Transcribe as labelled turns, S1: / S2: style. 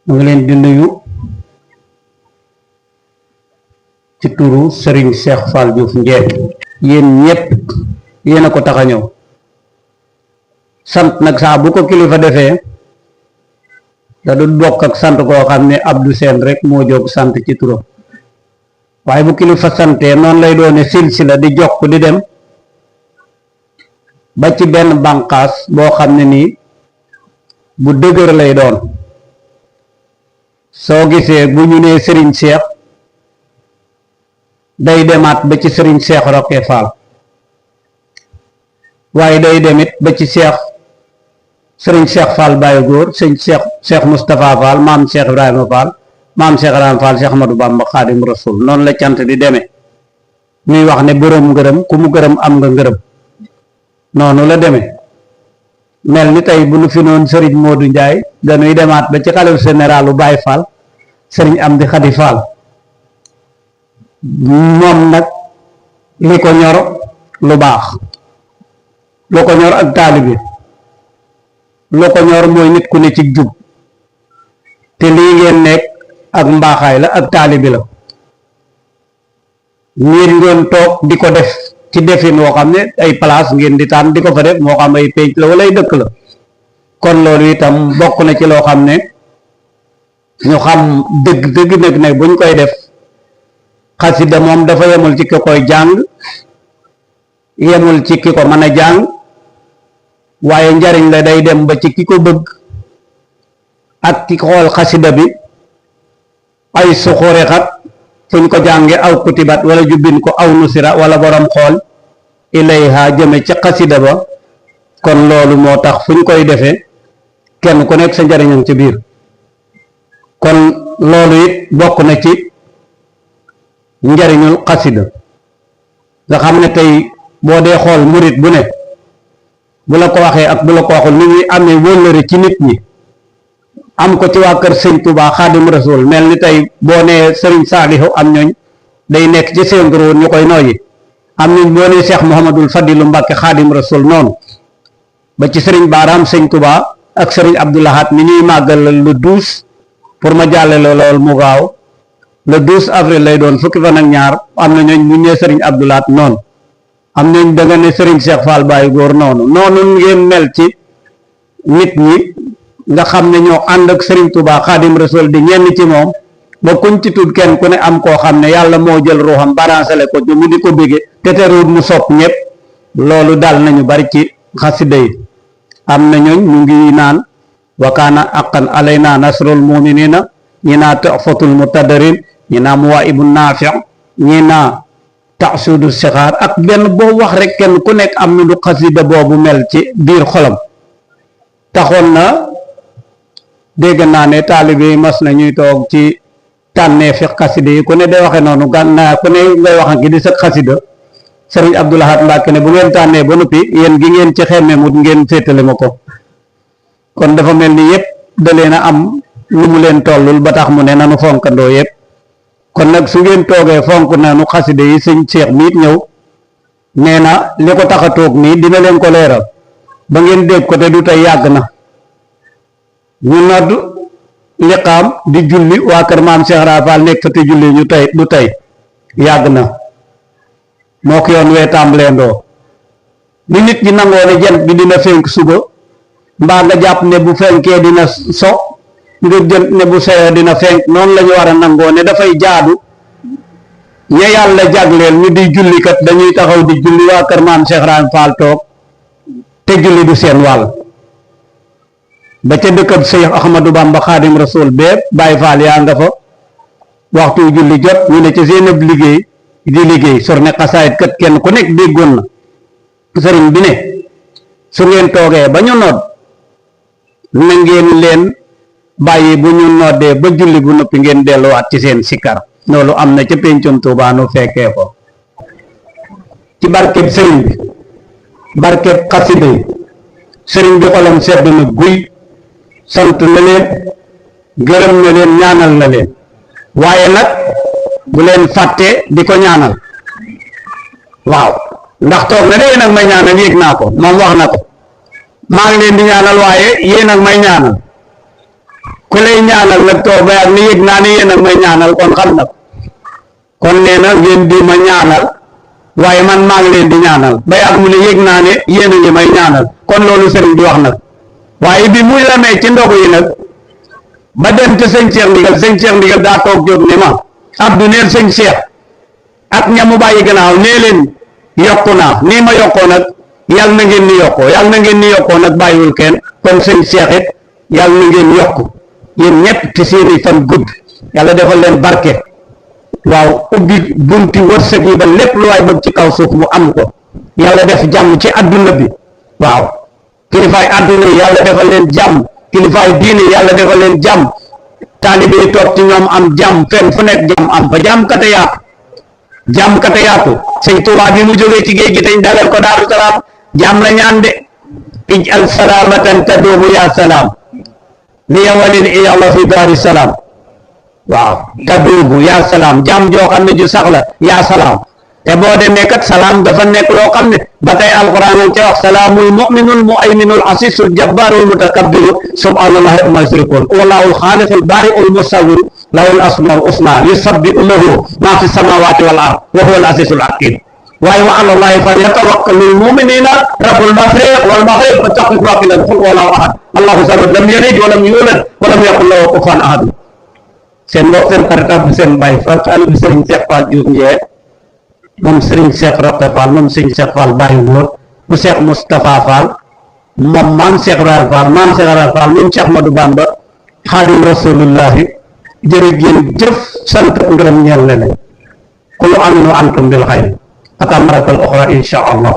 S1: ñu ngi leen di nuyu ci turu Serigne Cheikh Fall Diouf Ndiéne yéen ñëpp yéen a ko tax a ñëw sant nag saa bu ko kilifa defee da du bokk ak sant koo xam ne Abdou Sène rek moo jóg sant ci turam waaye bu kilifa santee noonu lay doone silsila di jokk di dem ba ci benn bànqaas boo xam ne nii bu dëgër lay doon soo gisee bu ñu nee Serigne Cheikh day demaat ba ci Serigne Cheikh Roqe Fall waaye day demit ba ci Serigne Cheikh Fall Baye Góor sëñ Cheikh Moustapha Fall maam Cheikh Ibrahima Fall maam Cheikh Ibrahima Fall Cheikh Ahmadou Bamba Khadim Rasoul noonu la cant di demee muy wax ne boroom ngërëm ku mu gërëm am nga ngërëm noonu la demee mel ni tey bu nu fi noon Serigne Modou Ndiaye dañuy demaat ba ci xalifa général u Baye Fall Serigne Amdi Khady Fall moom nag li ko ñor lu baax lu ko ñor ak taalibe lu ko ñor mooy nit ku ne ci jub te lii ngeen nekk ak mbaaxaay la ak taalibe la ngir ngeen toog di ko def ci defin woo xam ne ay place ngeen di tànn di ko fa def moo xam ay pénc la wala ay dëkk la kon loolu itam bokk na ci loo xam ne ñu xam dëgg nag buñ koy def xasida moom dafa yemul ci ki koy jàng yemul ci ki ko mën a jàng waaye njariñ la day dem ba ci ki ko bëgg ak ki xool xasida bi ay suxure xat fuñ ko jànge aw kutibat wala jubbin ko aw nusira wala borom xool ilayha jëme ci xasida ba kon loolu moo tax fuñ koy defee kenn ku nekk sa njariñam ci biir kon loolu it bokk na ci njariñul xasida nga xam ne tey boo dee xool murit bu ne bu la ko waxee ak bu la ko waxul ni ñuy amee wëllëre ci nit ñi am ko ci waa kër sëñ Touba Xaadim Rasul mel ni tey boo nee Serigne Saalihu am ñooñ day nekk ci seen groupe ñu koy nooyi am ñooñ boo nee Cheikh Mouhamadul Fadilu Mbàkke Xaadim Rasul noonu ba ci Serigne Baaraam sëñ Touba ak Serigne Abdoulahat mi ñuy màggal le 12 pour ma jàllale lool mu gaaw le 12 avril lay doon fukki fan ak ñaar am na ñooñ bu ñee Serigne Abdoulahat noonu am nañ da nga ne Serigne Cheikh Fall Baye Góor noonu ngeen mel ci nit ñi nga xam ne ñoo ànd ak Serigne Touba Khadim Rasoul di ñenn ci moom ba kuñ ci tudd kenn ku ne am koo xam ne yàlla moo jël ruuxam baransale ko ñu mu di ko bége te teruut mu sopp ñëpp loolu dal nañu bari ci xasida yi am na ñooñ ñu ngi naan wa kaana haqqan alayna nasrul muminina ñi naa tuhfatul mutadarin ñi naa muwaahibun naafi ñi naa taxsudu sixaar ak benn boo wax rek kenn ku nekk am na lu xasida boobu mel ci biir xolam taxoon na dégg naa ne taalibe yi mas na ñuy toog ci tànnee fi xasida yi ku ne day waxe noonu gànnaa ku ne ngay wax gi di sa xasida Sëriñ Abdoulahat Mbàkke ne bu ngeen tànnee ba noppi yéen gi ngeen ci xemme mut ngeen féetale ma ko kon dafa mel ni yëpp da leen a am lu mu leen tollul ba tax mu ne nanu fonkandoo yëpp kon nag su ngeen toogee fonk nanu xasida yi sëñ Cheikh miit ñëw nee na li ko tax a toog nii dina leen ko leeral ba ngeen dégg ko te du tey yàgg na ñu nodd liqaam di julli waa kër maam Cheikh Rafal nekk fa te julli ñu tey du tey yàgg na moo ko yoon wee tàmbaleendoo ni nit ñi nangoo ne jant bi dina fenk suba mbaa nga jàpp ne bu fenkee dina so nga jënt ne bu seyoo dina fenk noonu la ñu war a nangoo ne dafay jaadu ña yàlla jagleel ñu di jullikat dañuy taxaw di julli waa kër maam Cheikh Rafal toog te julli du seen wàll ba ca dëkkab Cheikh Ahmadou Bamba Khadim Rasoul bépp Baye Fall yaa nga fa waxtu julli jot ñu ne ca seen ab liggéey di liggéey sorne xasaayit kat kenn ku nekk déggoon na sëriñ bi ne su ngeen toogee ba ñu nodd na ngeen leen bàyyi bu ñu noddee ba julli bu noppi ngeen delluwaat ci seen sikkar loolu am na ca péncum Tuubaa nu fekkee ko ci barkeb sëriñ bi barkeb xasida yi sëriñ bi xolam sedd na guy sant na leen gërëm na leen ñaanal na leen waaye nag bu leen fàtte di ko ñaanal waaw ndax toog na de yéen ak may ñaanal yéeg naa ko moom wax na ko maa ngi leen di ñaanal waaye yéen ak may ñaanal ku lay ñaanal nag toog ba ak ni yëg naa ne yéen a may ñaanal kon xam na kon nee na ngeen di ma ñaanal waaye man maa ngi leen di ñaanal ba ak mu ne yëg naa ne yéen a ngi may ñaanal kon loolu sëriñ bi wax nag waaye bi muy lamee ci ndogu yi nag ba dem te sëñ Cheikh Ndigal daa toog jóg ne ma Abdou neel sëñ Cheikh ak ñamu bàyyi gannaaw nee leen yokku naa nii ma yokkoo nag yàlla na ngeen ni yokkoo yàlla na ngeen ni yokkoo nag bàyyiwul kenn kon sëñ Cheikh it yàlla na ngeen yokku yéen ñëpp te seeni fan gudd yàlla defal leen barke waaw ubbi bunti wërsëg yi ba lépp lu waay bëgg ci kaw suuf mu am ko yàlla def jàmm ci adduna bi waaw kilifaay adduna yi yàlla defal leen jàmm kilifaay diine yàlla defal leen jàmm taalibe yi toog ci ñoom am jàmm fenn fu nekk jàmm am fa jàmm kate yaatu sëñ Tuubaa bi mu jógee ci géej gi teñ dalal ko Daaru Salaam jàmm la ñaan de ij al salaamatan taduumu yaa salaam li yawalin iyalla fi daari salaam waaw taduumu yaa salaam jàmm joo xam ne ju sax la yaa salaam te boo demee kat salaam dafa nekk loo xam ne ba tey alquran a ca wax salaamul muminul muayminul asisul jabbarul mutakabbiru subhanallahi amma yushrikun wallahul xaaliqul baariul musawwir lahul asmaul husna yusabbihu lahu ma fi samawati wal ard wa huwa al azizul hakim waaye wa ala llahi falyatawakkalul muminina rabbul mashriq wal maghrib fattakhidhu wakilan qul huwallahu ahad allahu samad lam yalid wa lam yulad wa lam yakul lahu kufuwan ahad seen mbokk seen xaritam seen bay fa taalibe Serigne Cheikh Fall Diouf Ndié moom Serigne Cheikh Roqe Fall moom Serigne Cheikh Fall Baye Wóor mu Cheikh Moustapha Fall moom maam Cheikh Ibrahima Fall maam Cheikh Ibrahima Fall moom Cheikh Ahmadou Bamba Xaadim Rasulullahi jërë ngeen jëf sant ngërëm ñeel leen kullu amin wa antum bil xayr atamaratal oxra insha allah